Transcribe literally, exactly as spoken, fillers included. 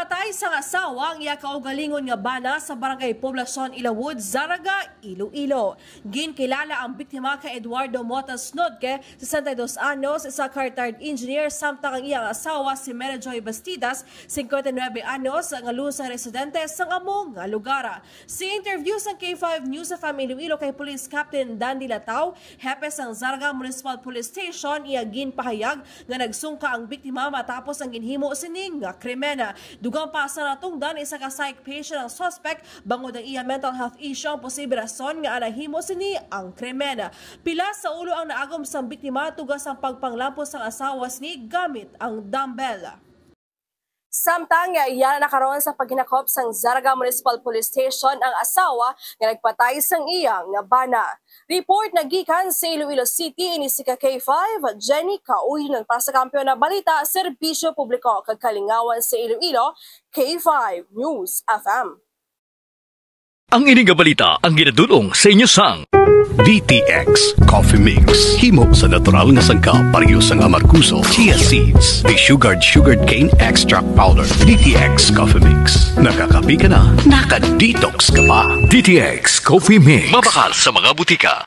Patay sang asawa ang iya kaugalingon nga bana sa Barangay Poblacion Ilawod, Zarraga, Iloilo. Ginkilala ang biktima kay Eduardo Motas Nodque, sesenta y dos anyos, isa ka retired engineer, samtang ang iyang asawa si Mary Joy Bastidas, cincuenta y nueve anyos, nga lungsong residente sang amo nga lugar. Sa interview sang K five News F M Iloilo kay Police Captain Dan Dilatao, hepe sang Zarraga Municipal Police Station, iya ginpahayag nga nagsungka ang biktima matapos ang ginhimo sini nga krimen. Dugang pa sa natungdan, isa ka psych patient ang suspect, bangod ang iya mental health issue ang posible rason nga nahimo sini ang krimen. Pilas sa ulo ang naagom sang biktima, tuga sang pagpanglampos sang asawa sini gamit ang dumbbell. Samtang iya na karon sa paghinakop sang Zarraga Municipal Police Station ang asawa nga nagpatay sang iya nga bana. Report nagikan sa Iloilo City, ini si ka K five, Jenny Kauhinon para sa Kampiyon na Balita, Serbisyo Publiko kag Kalingawan sa Iloilo, K five News F M. Ang ini nga balita ang ginadul-ong sa inyo sang D T X Coffee Mix. Himo sa natural nga sangkap, pareho sang amargoso, chia seeds, desugared sugarcane extract powder. D T X Coffee Mix. Nakakape ka na, naka-detox ka pa. D T X Coffee Mix. Mabakal sa mga butika.